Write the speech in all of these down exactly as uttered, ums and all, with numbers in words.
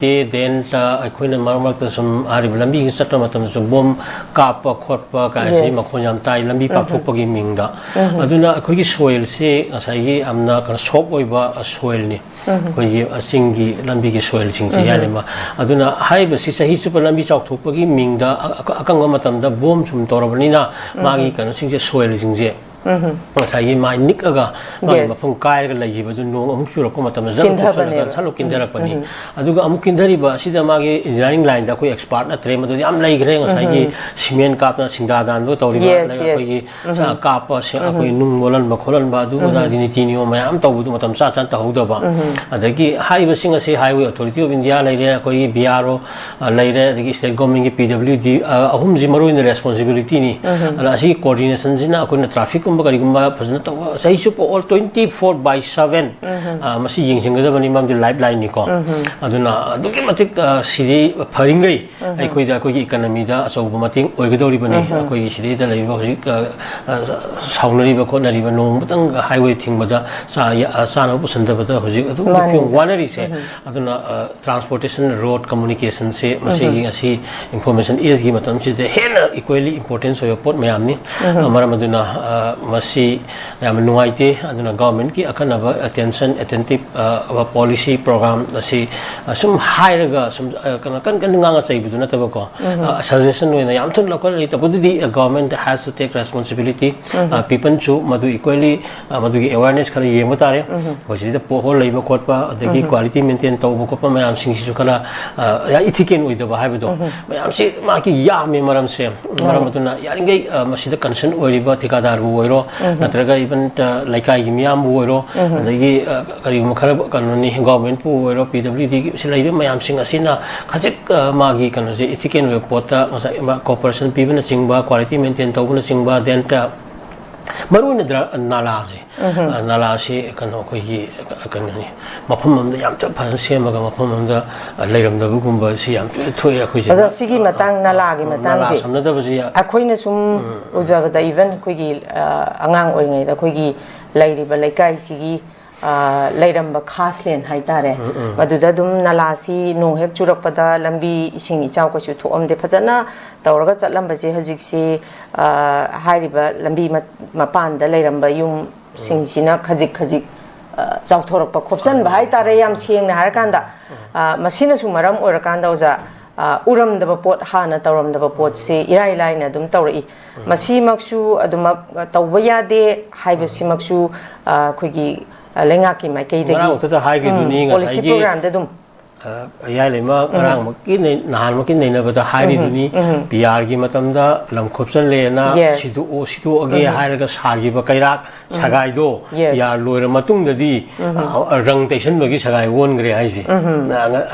ꯂꯩꯇꯦ꯫ Then ꯑꯩꯈꯣꯏꯅ ꯃꯔꯛ ꯃꯔꯛꯇ ꯁꯨꯝ ꯍꯥꯏꯔꯤꯕ ꯂꯝꯕꯤꯒꯤ ꯆꯠꯄ ꯃꯇꯝꯗꯁꯨ ꯕꯣꯝ ꯀꯥꯞꯄ ꯈꯣꯠꯄ ꯀꯥꯏꯁꯤ ꯃꯈꯣꯟ ꯌꯥꯝ ꯇꯥꯏ, ꯂꯝꯕꯤ ꯄꯥꯛꯊꯣꯛꯄꯒꯤ ꯃꯤꯡꯗ꯫ ꯑꯗꯨꯅ ꯑꯩꯈꯣꯏꯒꯤ ꯁꯣꯏꯜꯁꯤ ꯉꯁꯥꯏꯒꯤ ꯌꯥꯝꯅ ꯀꯩꯅꯣ ꯁꯣꯐ ꯑꯣꯏꯕ ꯁꯣꯏꯜꯅꯤ꯫ ꯑꯩꯈꯣꯏꯒꯤ ꯆꯤꯡꯒꯤ ꯂꯝꯕꯤꯒꯤ ꯁꯣꯏꯜꯁꯤꯡꯁꯦ ꯌꯥꯅꯤꯃ꯫ ꯑꯗꯨꯅ ꯍꯥꯏꯔꯤꯕꯁꯤ ꯆꯍꯤ ꯆꯨꯞꯄ ꯂꯝꯕꯤ ꯆꯥꯎꯊꯣꯛꯄꯒꯤ ꯃꯤꯡꯗ ꯑ-, ꯑ-, ꯑꯀꯪꯕ ꯃꯇꯝꯗ ꯕꯣꯝ ꯁꯨꯝ ꯇꯧꯔꯕꯅꯤꯅ ꯃꯥꯒꯤ ꯀꯩꯅꯣꯁꯤꯡꯁꯦ, ꯁꯣꯏꯜꯁꯤꯡꯁꯦ ꯉꯁꯥꯏꯒꯤ ꯃꯥꯏ ꯅꯤꯛꯑꯒ ꯃꯥꯒꯤ ꯃꯐꯝ ꯀꯥꯏꯔꯒ ꯂꯩꯈꯤꯕꯗꯨ ꯅꯣꯡ ꯑꯃꯨꯛ ꯆꯨꯔꯛꯄ ꯃꯇꯝꯗ ꯖꯠ ꯂꯧꯊꯣꯛꯆꯜꯂꯒ ꯁꯠꯂꯣ ꯀꯤꯟꯊꯔꯛꯄꯅꯤ꯫ ꯑꯗꯨꯒ ꯑꯃꯨꯛ ꯀꯤꯟꯊꯔꯤꯕ ꯑꯁꯤꯗ ꯃꯥꯒꯤ ꯏꯟꯖꯤꯅꯤꯌꯥꯔꯤꯡ ꯂꯥꯏꯟꯗ ꯑꯩꯈꯣꯏ ꯑꯦꯛꯁꯄꯥꯔꯠ ꯅꯠꯇ꯭ꯔꯦ, ꯃꯗꯨꯗꯤ ꯌꯥꯝ ꯂꯩꯈ꯭ꯔꯦ꯫ ꯉꯁꯥꯏꯒꯤ ꯁꯤꯃꯦꯟ ꯀꯥꯞꯇꯅ ꯁꯤꯡꯗꯥ ꯗꯥꯟꯕ ꯇꯧꯔꯤꯕ, ꯑꯗꯒꯤ ꯑꯩꯈꯣꯏꯒꯤ ꯀꯥꯞꯄ, ꯑꯩꯈꯣꯏ ꯅꯨꯡ ꯃꯣꯜꯍꯟꯕ ꯈꯣꯠꯍꯟꯕ ꯑꯗꯨ ꯑꯗꯥꯗꯤ ꯅꯤꯇꯤ ꯅꯤꯌꯣꯝ ꯃꯌꯥꯝ ꯇꯧꯕꯗꯨ ꯃꯇꯝ ꯆꯥ ꯆꯥꯅ ꯇꯧꯍꯧꯗꯕ꯫ ꯑꯗꯒꯤ ꯍꯥꯏꯔꯤꯕꯁꯤꯡ ꯑꯁꯤ Highway Authority of India ꯂꯩꯔꯦ, ꯑꯩꯈꯣꯏꯒꯤ B R O, ꯑ, ꯂꯩꯔꯦ, ꯑꯗꯒꯤ state government ꯀꯤ P W D, ꯑ, ꯑꯍꯨꯝꯁꯤ ꯃꯔꯨ ꯑꯣꯏꯅ responsibility ꯅꯤ꯫ ꯑꯗꯨꯅ ꯑꯁꯤꯒꯤ coordination ꯁꯤꯅ ꯑꯩꯈꯣꯏꯅ traffic ꯀꯨꯝꯕ ꯀꯔꯤꯒꯨꯝꯕ ꯐꯖꯅ ꯇꯧꯕ, ꯆꯍꯤ ꯆꯨꯞꯄ all twenty four by seven, ꯑ, ꯃꯁꯤ ꯌꯦꯡꯁꯤꯟꯒꯗꯕꯅꯤ, ꯃꯔꯝꯗꯤ lifeline ꯅꯤꯀꯣ꯫ ꯑꯗꯨꯅ ꯑꯗꯨꯛꯀꯤ ꯃꯇꯤꯛ, ꯑ, ꯁꯤꯗꯤ ꯐꯔꯤꯉꯩ ꯑꯩꯈꯣꯏꯗ, ꯑꯩꯈꯣꯏꯒꯤ economy ꯗ ꯑꯆꯧꯕ ꯃꯇꯦꯡ ꯑꯣꯏꯒꯗꯧꯔꯤꯕꯅꯤ꯫ ꯑꯩꯈꯣꯏꯒꯤ ꯁꯤꯗꯩꯗ ꯂꯩꯔꯤꯕ ꯍꯧꯖꯤꯛ, ꯑ, ꯑ, ꯁꯥꯎꯅꯔꯤꯕ ꯈꯣꯠꯅꯔꯤꯕ, ꯅꯣꯡꯃꯇꯪ highway ꯊꯤꯡꯕꯗ ꯆꯥ-, ꯌꯥ-, ꯑ, ꯆꯥꯅꯕ ꯄꯨꯁꯤꯟꯗꯕꯗ ꯍꯧꯖꯤꯛ ꯑꯗꯨꯛꯀꯤ ꯐꯤꯕꯝ ꯋꯥꯅꯔꯤꯁꯦ꯫ ꯑꯗꯨꯅ, ꯑ, transportation, road communication ꯁꯦ ꯃꯁꯤꯒꯤ ꯉꯁꯤ information age ꯒꯤ ꯃꯇꯝꯁꯤꯗ ꯍꯦꯟꯅ equally importance ꯑꯣꯏꯕ ꯄꯣꯠ ꯃꯌꯥꯝꯅꯤ꯫ ꯑ, ꯃꯔꯝ ꯑꯗꯨꯅ, ꯑ, ꯃꯁꯤ ꯌꯥꯝꯅ ꯅꯨꯡꯉꯥꯏꯇꯦ꯫ ꯑꯗꯨꯅ government ꯀꯤ ꯑꯈꯟꯅꯕ attention, attentive, ꯑ, policy program ꯑꯁꯤ, ꯑ, ꯁꯨꯝ ꯍꯥꯏꯔꯒ ꯁꯨꯝ, ꯑ, ꯀꯩꯅꯣ, ꯀꯟ ꯀꯟꯅ ꯉꯥꯡꯉ ꯆꯩꯕꯗꯨ ꯅꯠꯇꯕꯀꯣ, ꯑ, suggestion ꯑꯣꯏꯅ ꯌꯥꯝ ꯊꯨꯅ ꯂꯧꯈꯠꯂꯛꯏ꯫ ꯇꯧꯕꯗꯨꯗꯤ, ꯑ, government has to take responsibility, ꯑ, people ꯁꯨ ꯃꯗꯨ equally, ꯑ, ꯃꯗꯨꯒꯤ awareness ꯈꯔ ꯌꯦꯡꯕ ꯇꯥꯔꯦ꯫ ꯑꯩꯈꯣꯏ ꯁꯤꯗ pothole ꯂꯩꯕ ꯈꯣꯠꯄ, ꯑꯗꯒꯤ quality maintain ꯇꯧꯕ ꯈꯣꯠꯄ ꯃꯌꯥꯝꯁꯤꯡꯁꯤꯁꯨ ꯈꯔ, ꯑ, ꯌꯥꯝ ethical ꯑꯣꯏꯗꯕ ꯍꯥꯏꯕꯗꯣ, ꯃꯌꯥꯝꯁꯤ ꯃꯥꯒꯤ ꯌꯥꯝꯃꯤ ꯃꯔꯝꯁꯦ꯫ ꯃꯔꯝ ꯑꯗꯨꯅ ꯌꯥꯔꯤꯈꯩ, ꯑ, ꯃꯁꯤꯗ concern ꯑꯣꯏꯔꯤꯕ ꯊꯤꯀꯥꯗꯥꯔꯕꯨ ꯑꯣꯏꯔꯣ, ꯅꯠꯇ꯭ꯔꯒ even, ꯑ, ꯂꯩꯀꯥꯏꯒꯤ ꯃꯤꯌꯥꯝꯕꯨ ꯑꯣꯏꯔꯣ, ꯑꯗꯒꯤ, ꯑ, ꯀꯔꯤꯒꯨꯝꯕ ꯈꯔ ꯀꯩꯅꯣꯅꯤ, government ꯄꯨ ꯑꯣꯏꯔꯣ, P W D ꯒꯤ ꯁꯤ ꯂꯩꯔꯤꯕ ꯃꯌꯥꯝꯁꯤꯡ ꯑꯁꯤꯅ ꯈꯖꯤꯛ, ꯑ, ꯃꯥꯒꯤ ꯀꯩꯅꯣꯁꯦ ethical ꯑꯣꯏꯕ ꯄꯣꯠꯇ ꯉꯁꯥꯏ ꯃꯥ cooperation ꯄꯤꯕꯅꯆꯤꯡꯕ, quality maintain ꯇꯧꯕꯅꯆꯤꯡꯕ, then, ꯑ, ꯃꯔꯨ ꯑꯣꯏꯅ ꯗ꯭ꯔ-, ꯅꯥꯂꯥꯁꯦ, ꯑ, ꯅꯥꯂꯥꯁꯤ ꯀꯩꯅꯣ ꯑꯩꯈꯣꯏꯒꯤ, ꯑ, ꯀꯩꯅꯣꯅꯤ, ꯃꯐꯝ ꯑꯃꯗ ꯌꯥꯝ ꯊꯤꯅ ꯐꯖꯅ ꯁꯦꯝꯃꯒ ꯃꯐꯝ ꯑꯃꯗ, ꯑ, ꯂꯩꯔꯝꯗꯕꯒꯨꯝꯕ ꯁꯤ ꯌꯥꯝ ꯊꯤꯅ ꯊꯣꯛꯑꯦ ꯑꯩꯈꯣꯏꯁꯦ꯫ ꯑꯣꯖꯥ, ꯁꯤꯒꯤ ꯃꯇꯥꯡ, ꯅꯥꯂꯥꯒꯤ ꯅꯥꯂꯥ ꯃꯇꯥꯡꯁꯦ ꯁꯝꯅꯗꯕꯁꯤ ꯌꯥ- ꯑꯩꯈꯣꯏꯅ ꯁꯨꯝ ꯎꯖꯕꯗ, even ꯑꯩꯈꯣꯏꯒꯤ, ꯑ, ꯑꯉꯥꯡ ꯑꯣꯏꯔꯤꯉꯩꯗ ꯑꯩꯈꯣꯏꯒꯤ ꯂꯩꯔꯤꯕ ꯂꯩꯀꯥꯏꯁꯤꯒꯤ ꯑ, ꯂꯩꯔꯝꯕ ꯈꯥꯁꯂꯦꯟ ꯍꯥꯏꯇꯥꯔꯦ꯫ ꯃꯗꯨꯗ ꯑꯗꯨꯝ ꯅꯂꯥꯁꯤ ꯅꯣꯡ ꯍꯦꯛ ꯆꯨꯔꯛꯄꯗ ꯂꯝꯕꯤ ꯏꯁꯤꯡ ꯏꯆꯥꯎ ꯀꯩꯁꯨ ꯊꯣꯛꯑꯝꯗꯦ꯫ ꯐꯖꯅ ꯇꯧꯔꯒ ꯆꯠꯂꯝꯕꯁꯦ ꯍꯧꯖꯤꯛꯁꯤ, ꯑ, ꯍꯥꯏꯔꯤꯕ ꯂꯝꯕꯤ ꯃ-, ꯃꯄꯥꯟꯗ ꯂꯩꯔꯝꯕ ꯌꯨꯝꯁꯤꯡꯁꯤꯅ ꯈꯖꯤꯛ ꯈꯖꯤꯛ, ꯑ, ꯆꯥꯎꯊꯣꯔꯛꯄ, ꯈꯣꯞꯆꯟꯕ ꯍꯥꯏꯇꯥꯔꯦ꯫ ꯌꯥꯝ ꯁꯦꯡꯅ ꯍꯥꯏꯔꯀꯥꯟꯗ, ꯑ, ꯃꯁꯤꯅꯁꯨ ꯃꯔꯝ ꯑꯣꯏꯔꯀꯥꯟꯗ ꯑꯣꯖꯥ, ꯑ, ꯎꯔꯝꯗꯕ ꯄꯣꯠ, ꯍꯥꯟꯅ ꯇꯧꯔꯝꯗꯕ ꯄꯣꯠꯁꯦ ꯏꯔꯥꯏ ꯂꯥꯏꯅ ꯑꯗꯨꯝ ꯇꯧꯔꯛꯏ꯫ ꯃꯁꯤꯃꯛꯁꯨ ꯑꯗꯨꯃꯛ ꯇꯧꯕ ꯌꯥꯗꯦ ꯍꯥꯏꯕꯁꯤꯃꯛꯁꯨ, ꯑ, ꯑꯩꯈꯣꯏꯒꯤ, ꯑ, ꯂꯩꯉꯥꯛꯀꯤ ꯃꯥꯏꯀꯩꯗꯒꯤ, ꯉꯔꯥꯡ ꯃꯊꯛꯇ ꯍꯥꯏꯈꯤꯗꯨꯅꯤ, ꯎꯝ, policy ꯉꯁꯥꯏꯒꯤ, programꯗ ꯑꯗꯨꯝ꯫ ꯑ, ꯏꯌꯥꯏ ꯂꯩꯃ ꯉꯔꯥꯡꯃꯛꯀꯤ ꯅꯩ-, ꯅꯍꯥꯟꯃꯛꯀꯤ ꯅꯩꯅꯕꯗ ꯍꯥꯏꯔꯤꯗꯨꯅꯤ, ꯄꯤ ꯑꯥꯔꯒꯤ ꯃꯇꯝꯗ ꯂꯝ ꯈꯣꯞꯆꯜꯂꯦꯅ Yes. ꯁꯤꯗꯣꯛꯑꯣ, ꯁꯤꯗꯣꯛꯑꯒꯦ ꯍꯥꯏꯔꯒ ꯁꯥꯈꯤꯕ ꯀꯩꯔꯥꯛ ꯁꯒꯥꯏꯗꯣ Yes. ꯌꯥ ꯂꯣꯏꯔ ꯃꯇꯨꯡꯗꯗꯤ, ꯑ, ꯔꯪ ꯇꯩꯁꯟꯕꯒꯤ ꯁꯒꯥꯏ ꯑꯣꯟꯈ꯭ꯔꯦ ꯍꯥꯏꯁꯦ꯫ ꯑ,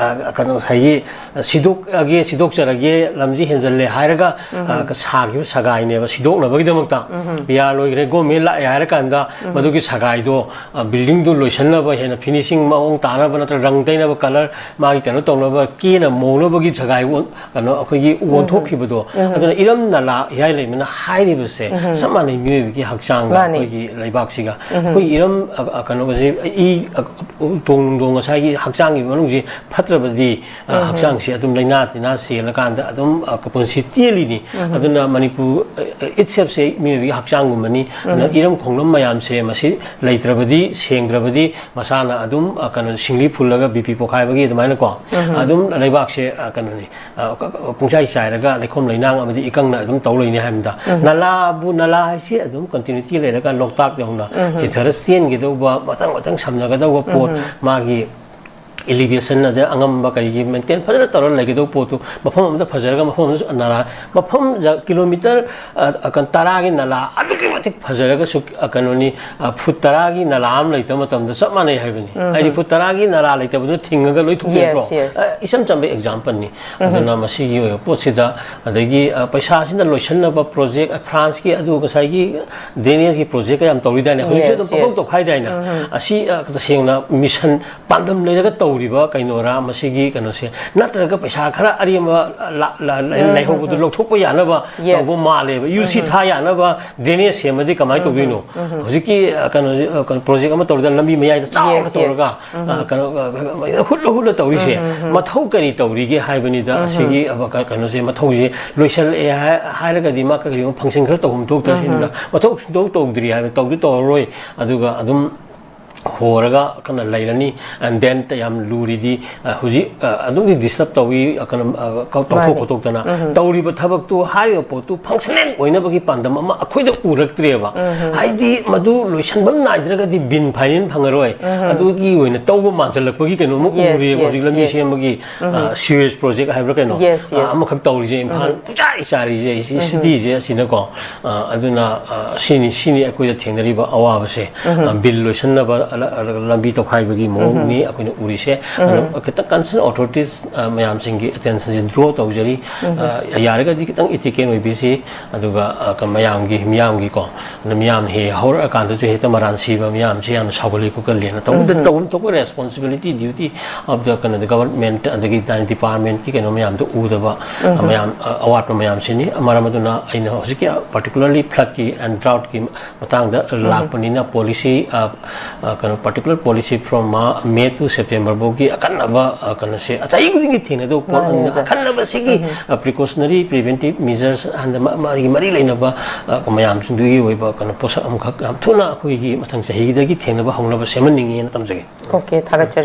ꯑ, ꯀꯩꯅꯣ, ꯉꯁꯥꯏꯒꯤ ꯁꯤꯗꯣꯛꯑꯒꯦ, ꯁꯤꯗꯣꯛꯆꯔꯒꯦ, ꯂꯝꯁꯤ ꯍꯦꯟꯖꯜꯂꯦ ꯍꯥꯏꯔꯒ, ꯑ, ꯁꯥꯈꯤꯕ ꯁꯒꯥꯏꯅꯦꯕ ꯁꯤꯗꯣꯛꯅꯕꯒꯤꯗꯃꯛꯇ꯫ ꯄꯤ ꯑꯥꯔ ꯂꯣꯏꯈ꯭ꯔꯦ, ꯒꯣꯔꯃꯦꯟ ꯂꯥꯛꯑꯦ ꯍꯥꯏꯔꯀꯥꯟꯗ ꯃꯗꯨꯒꯤ ꯁꯒꯥꯏꯗꯣ, ꯑ, buildingꯗꯨ ꯂꯣꯏꯁꯟꯅꯕ, ꯍꯦꯟꯅ finishing ꯃꯑꯣꯡ ꯇꯥꯅꯕ ꯅꯠꯇ꯭ꯔꯒ ꯔꯪ ꯇꯩꯅꯕ, colour ꯃꯥꯒꯤ ꯀꯩꯅꯣ ꯇꯧꯅꯕ, ꯀꯦꯅ ꯃꯧꯅꯕꯒꯤ ꯁꯒꯥꯏ ꯑꯣꯟ-, ꯀꯩꯅꯣ, ꯑꯩꯈꯣꯏꯒꯤ ꯑꯣꯟꯊꯣꯛꯈꯤꯕꯗꯣ꯫ ꯑꯗꯨꯅ ꯏꯔꯝ ꯅꯂꯥ ꯏꯌꯥꯏ ꯂꯩꯃꯅ ꯍꯥꯏꯔꯤꯕꯁꯦ ꯆꯞ ꯃꯥꯟꯅꯩ, ꯃꯤꯑꯣꯏꯕꯒꯤ ꯍꯛꯆꯥꯡꯒ ꯃꯥꯅꯤ꯫ ꯑꯩꯈꯣꯏꯒꯤ ꯂꯩꯕꯥꯛꯁꯤꯒ꯫ ꯑꯩꯈꯣꯏ ꯏꯔꯝ, ꯑ, ꯑ, ꯀꯩꯅꯣꯁꯦ, ꯏ, ꯑ, ꯇꯣꯡ ꯅꯨꯡꯗꯣꯡ ꯉꯁꯥꯏꯒꯤ ꯍꯛꯆꯥꯡꯒꯤ ꯃꯅꯨꯡꯁꯤ ꯐꯠꯇ꯭ꯔꯕꯗꯤ, ꯑ, ꯍꯛꯆꯥꯡꯁꯤ ꯑꯗꯨꯝ ꯂꯥꯏꯅꯥ ꯇꯤꯟꯅꯥ ꯆꯦꯜꯂꯀꯥꯟꯗ ꯑꯗꯨꯝ, ꯑ, ꯄꯨꯟꯁꯤ ꯇꯦꯜꯂꯤꯅꯤ꯫ ꯑꯗꯨꯅ ꯃꯅꯤꯄꯨꯔ, ꯑ, ꯑ, ꯏꯠꯁꯦꯞꯁꯦ ꯃꯤꯑꯣꯏꯕꯒꯤ ꯍꯛꯆꯥꯡꯒꯨꯝꯕꯅꯤ꯫ ꯑꯗꯨꯅ ꯏꯔꯝ ꯈꯣꯡꯂꯝ ꯃꯌꯥꯝꯁꯦ ꯃꯁꯤ ꯂꯩꯇ꯭ꯔꯕꯗꯤ, ꯁꯦꯡꯗ꯭ꯔꯕꯗꯤ ꯃꯁꯥꯅ ꯑꯗꯨꯝ, ꯑ, ꯀꯩꯅꯣ, ꯁꯤꯡꯂꯤ ꯐꯨꯜꯂꯒ ꯕꯤ ꯄꯤ ꯄꯣꯈꯥꯏꯕꯒꯤ ꯑꯗꯨꯃꯥꯏꯅꯀꯣ, ꯑꯗꯨꯝ ꯂꯩꯕꯥꯛꯁꯦ, ꯑ, ꯀꯩꯅꯣꯅꯤ, ꯑ, ꯄꯨꯡꯆꯥꯏ ꯆꯥꯏꯔꯒ ꯂꯩꯈꯣꯝ ꯂꯩꯅꯥꯡ ꯑꯃꯗꯤ ꯏꯀꯪꯅ ꯑꯗꯨꯝ ꯇꯧ ꯂꯩꯅꯤ ꯍꯥꯏꯕꯗ꯫ ꯅꯂꯥꯕꯨ, ꯅꯂꯥ ꯍꯥꯏꯁꯤ ꯑꯗꯨꯝ continuity ꯂꯩꯔꯒ ꯂꯣꯛꯇꯥꯛ ꯌꯧꯅ ꯆꯤꯊꯔ ꯆꯦꯟꯒꯗꯧꯕ, ꯃꯊꯪ ꯃꯊꯪ ꯁꯝꯅꯒꯗꯧꯕ ꯄꯣꯠ, ꯃꯥꯒꯤ elevation ꯑꯗꯩ ꯑꯉꯝꯕ ꯀꯔꯤꯒꯤ maintain ꯐꯖꯅ ꯇꯧꯔ ꯂꯩꯒꯗꯧꯕ ꯄꯣꯠꯇꯨ, ꯃꯐꯝ ꯑꯃꯗ ꯐꯖꯔꯒ ꯃꯐꯝ ꯑꯃꯗ ꯅꯂꯥ, ꯃꯐꯝ ꯖ-, kilometre, ꯑ, ꯑ, ꯀꯩꯅꯣ, ꯇꯔꯥꯒꯤ ꯅꯂꯥ ꯑꯗꯨꯛꯀꯤ ꯃꯇꯤꯛ ꯐꯖꯔꯒꯁꯨ, ꯑ, ꯀꯩꯅꯣꯅꯤ, ꯑ, foot ꯇꯔꯥꯒꯤ ꯅꯂꯥ ꯑꯃ ꯂꯩꯇꯕ ꯃꯇꯝꯗ ꯆꯞ ꯃꯥꯟꯅꯩ ꯍꯥꯏꯕꯅꯤ꯫ ꯍꯥꯏꯗꯤ foot ꯇꯔꯥꯒꯤ ꯅꯂꯥ ꯂꯩꯇꯕꯗꯨꯅ ꯊꯤꯡꯉꯒ ꯂꯣꯏ ꯊꯣꯛꯄ ꯅꯠꯇ꯭ꯔꯣ? Yes, yes. ꯑ, ꯏꯆꯝ ꯆꯝꯕ exampleꯅꯤ꯫ ꯑꯗꯨꯅ ꯃꯁꯤꯒꯤ ꯑꯣꯏꯕ ꯄꯣꯠꯁꯤꯗ, ꯑꯗꯒꯤ, ꯑ, ꯄꯩꯁꯥꯁꯤꯅ ꯂꯣꯏꯁꯤꯟꯅꯕ project, ꯑ, Franceꯀꯤ ꯑꯗꯨ ꯉꯁꯥꯏꯒꯤ drainageꯀꯤ project ꯀꯌꯥꯝ ꯇꯧꯔꯤꯗꯥꯏꯅꯦ? ꯍꯧꯖꯤꯛꯁꯨ Yes, ꯑꯗꯨꯝ ꯄꯪꯇꯧ yes. ꯇꯧꯈꯥꯏꯗꯥꯏꯅꯦ? ꯑꯁꯤ, ꯑ, ꯇꯁꯦꯡꯅ mission ꯄꯥꯟꯗꯝ ꯂꯩꯔꯒ ꯇꯧ ꯇꯧꯔꯤꯕ ꯀꯩꯅꯣꯔꯥ ꯃꯁꯤꯒꯤ ꯀꯩꯅꯣꯁꯦ, ꯅꯠꯇ꯭ꯔꯒ ꯄꯩꯁꯥ ꯈꯔ ꯑꯔꯦꯝꯕ ꯂꯩꯍꯧꯕꯗꯣ ꯂꯧꯊꯣꯛꯄ ꯌꯥꯅꯕ ꯇꯧꯕ ꯃꯥꯜꯂꯦꯕ꯫ ꯌꯨ ꯁꯤ ꯊꯥ ꯌꯥꯅꯕ ꯗ꯭ꯔꯦꯅꯦꯖ ꯁꯦꯝꯃꯗꯤ ꯀꯃꯥꯏꯅ ꯇꯧꯗꯣꯏꯅꯣ? ꯍꯧꯖꯤꯛꯀꯤ ꯀꯩꯅꯣꯁꯦ, ꯄ꯭ꯔꯣꯖꯦꯛ ꯑꯃ ꯇꯧꯔꯗ ꯂꯝꯕꯤ ꯃꯌꯥꯏꯗ ꯆꯥꯎꯅ ꯇꯧꯔꯒ ꯀꯩꯅꯣ ꯍꯨꯠꯂ ꯍꯨꯠꯂ ꯇꯧꯔꯤꯁꯦ ꯃꯊꯧ ꯀꯔꯤ ꯇꯧꯔꯤꯒꯦ ꯍꯥꯏꯕꯅꯤꯗ꯫ ꯑꯁꯤꯒꯤ ꯀꯩꯅꯣꯁꯦ, ꯃꯊꯧꯁꯦ ꯂꯣꯏꯁꯜꯂꯛꯑꯦ ꯍꯥꯏꯔꯒꯗꯤ ꯃꯥ ꯀꯔꯤꯒꯨꯝꯕ ꯐꯪꯁꯟ ꯈꯔ ꯇꯧꯐꯝ ꯊꯣꯛꯇ꯭ꯔꯁꯤꯅ ꯃꯊꯧ ꯁꯨꯡꯇꯧ ꯇꯧꯗ꯭ꯔꯤ ꯍꯥꯏꯕ, ꯇꯧꯗꯤ ꯇꯧꯔꯔꯣꯏ꯫ ꯑꯗꯨꯒ ꯑꯗꯨꯝ ꯍꯣꯔꯒ ꯀꯟꯅ ꯂꯩꯔꯅꯤ꯫ ꯑꯦꯟ ꯗꯦꯟ ꯌꯥꯝ ꯂꯨꯔꯤꯗꯤ, ꯍꯧꯖꯤꯛ ꯑꯗꯨꯝꯗꯤ ꯗꯤꯁꯇꯔꯕ ꯇꯧꯏ, ꯀꯩꯅꯣ, ꯇꯧꯊꯣꯛ ꯈꯣꯠꯇꯣꯛꯇꯅ ꯇꯧꯔꯤꯕ ꯊꯕꯛꯇꯨ, ꯍꯥꯏꯔꯤꯕ ꯄꯣꯠꯇꯨ ꯐꯪꯁꯅꯦꯜ ꯑꯣꯏꯅꯕꯒꯤ ꯄꯥꯟꯗꯝ ꯑꯃ ꯑꯩꯈꯣꯏꯗ ꯎꯔꯛꯇ꯭ꯔꯦꯕ꯫ ꯍꯥꯏꯗꯤ ꯃꯗꯨ ꯂꯣꯏꯁꯟꯕ ꯅꯥꯏꯗ꯭ꯔꯒꯗꯤ ꯕꯤꯟ ꯐꯥꯏꯅꯦꯟ ꯐꯪꯉꯔꯣꯏ꯫ ꯑꯗꯨꯒꯤ ꯑꯣꯏꯅ ꯇꯧꯕ ꯃꯥꯟꯁꯤꯜꯂꯛꯄꯒꯤ ꯀꯩꯅꯣꯝꯃ ꯎꯔꯦꯕ ꯍꯧꯖꯤꯛ ꯂꯝꯕꯤ ꯁꯦꯝꯕꯒꯤ ꯁꯤꯋꯦꯖ ꯄ꯭ꯔꯣꯖꯦꯛ ꯍꯥꯏꯕ꯭ꯔꯥ ꯀꯩꯅꯣ, ꯑꯃꯈꯛ ꯇꯧꯔꯤꯁꯦ ꯏꯝꯐꯥꯜ ꯄꯨꯡꯆꯥꯏ ꯆꯥꯏꯔꯤꯁꯦ, ꯁꯤꯇꯤꯁꯦ ꯑꯁꯤꯅꯀꯣ꯫ ꯑꯗꯨꯅ ꯁꯤꯅꯤ, ꯁꯤꯅꯤ ꯑꯩꯈꯣꯏꯗ ꯊꯦꯡꯅꯔꯤꯕ ꯑꯋꯥꯕꯁꯦ꯫ ꯕꯤꯜ ꯂꯣꯏꯁꯤꯟꯅꯕ ꯂꯝꯕꯤ ꯇꯧꯈꯥꯏꯕꯒꯤ ꯃꯑꯣꯡꯅꯤ ꯑꯩꯈꯣꯏꯅ ꯎꯔꯤꯁꯦ꯫ ꯑꯗꯣ ꯈꯤꯇꯪ ꯀꯟꯁꯔꯟ ꯑꯣꯊꯣꯔꯤꯇꯤꯁ ꯃꯌꯥꯝꯁꯤꯡꯒꯤ ꯑꯦꯇꯦꯟꯁꯟꯁꯦ ꯗ꯭ꯔꯣ ꯇꯧꯖꯔꯤ꯫ ꯌꯥꯔꯒꯗꯤ ꯈꯤꯇꯪ ꯏꯇꯤꯀꯦꯟ ꯑꯣꯏꯕꯤꯁꯤ꯫ ꯑꯗꯨꯒ ꯃꯌꯥꯝꯒꯤ, ꯃꯤꯌꯥꯝꯒꯤꯀꯣ, ꯑꯗꯨ ꯃꯤꯌꯥꯝ ꯍꯦꯛ ꯍꯧꯔꯛꯑꯀꯥꯟꯗꯁꯨ ꯍꯦꯛꯇ ꯃꯔꯥꯟ ꯁꯤꯕ ꯃꯤꯌꯥꯝꯁꯤ ꯌꯥꯝꯅ ꯁꯥꯎꯒꯠꯂꯤ ꯈꯣꯠꯀꯜꯂꯤꯅ ꯇꯧꯕꯗ ꯇꯧꯐꯝ ꯊꯣꯛꯄ ꯔꯦꯁꯄꯣꯟꯁꯤꯕꯤꯂꯤꯇꯤ, ꯗ꯭ꯌꯨꯇꯤ ꯑꯣꯐ ꯗ ꯀꯩꯅꯣꯗ ꯒꯕꯔꯃꯦꯟꯠ ꯑꯗꯒꯤ ꯗꯤꯄꯥꯔꯠꯃꯦꯟꯠꯀꯤ ꯀꯩꯅꯣ ꯃꯌꯥꯝꯗꯣ ꯎꯗꯕ, ꯃꯌꯥꯝ ꯑꯋꯥꯠꯄ ꯃꯌꯥꯝꯁꯤꯅꯤ꯫ ꯃꯔꯝ ꯑꯗꯨꯅ ꯑꯩꯅ ꯍꯧꯖꯤꯛꯀꯤ ꯄꯥꯔꯇꯤꯀꯨꯂꯔꯂꯤ ꯐ꯭ꯂꯠꯀꯤ ꯑꯦꯟ ꯗ꯭ꯔꯥꯎꯠꯀꯤ ꯃꯇꯥꯡꯗ ꯂꯥꯛꯄꯅꯤꯅ ꯄꯣꯂꯤꯁꯤ, ꯀꯩꯅꯣ, particular policy from May two September ꯐꯥꯎꯒꯤ ꯑꯀꯟꯅꯕ ꯀꯩꯅꯣꯁꯦ ꯆꯍꯤ ꯈꯨꯗꯤꯡꯒꯤ ꯊꯦꯡꯅꯗꯧꯕ ꯄꯣꯠ ꯑꯃꯅꯤꯅ ꯑꯈꯟꯅꯕ ꯁꯤꯒꯤ ꯄ꯭ꯔꯤꯀꯣꯁꯅꯔꯤ ꯄ꯭ꯔꯤꯚꯦꯟꯇꯤꯞ ꯃꯤꯖꯔꯁ ꯍꯥꯏꯅ ꯃꯥꯒꯤ ꯃꯔꯤ ꯂꯩꯅꯕ ꯃꯌꯥꯝꯁꯤꯡꯗꯨꯒꯤ ꯑꯣꯏꯕ ꯀꯩꯅꯣ ꯄꯣꯠꯁꯛ ꯑꯃꯈꯛ ꯌꯥꯝ ꯊꯨꯅ ꯑꯩꯈꯣꯏꯒꯤ ꯃꯊꯪ ꯆꯍꯤꯗꯒꯤ ꯊꯦꯡꯅꯕ ꯍꯧꯅꯕ ꯁꯦꯝꯍꯟꯅꯤꯡꯉꯦꯅ ꯊꯝꯖꯒꯦ꯫ ꯑꯣꯀꯦ, ꯊꯥꯒꯠꯆꯔꯤ꯫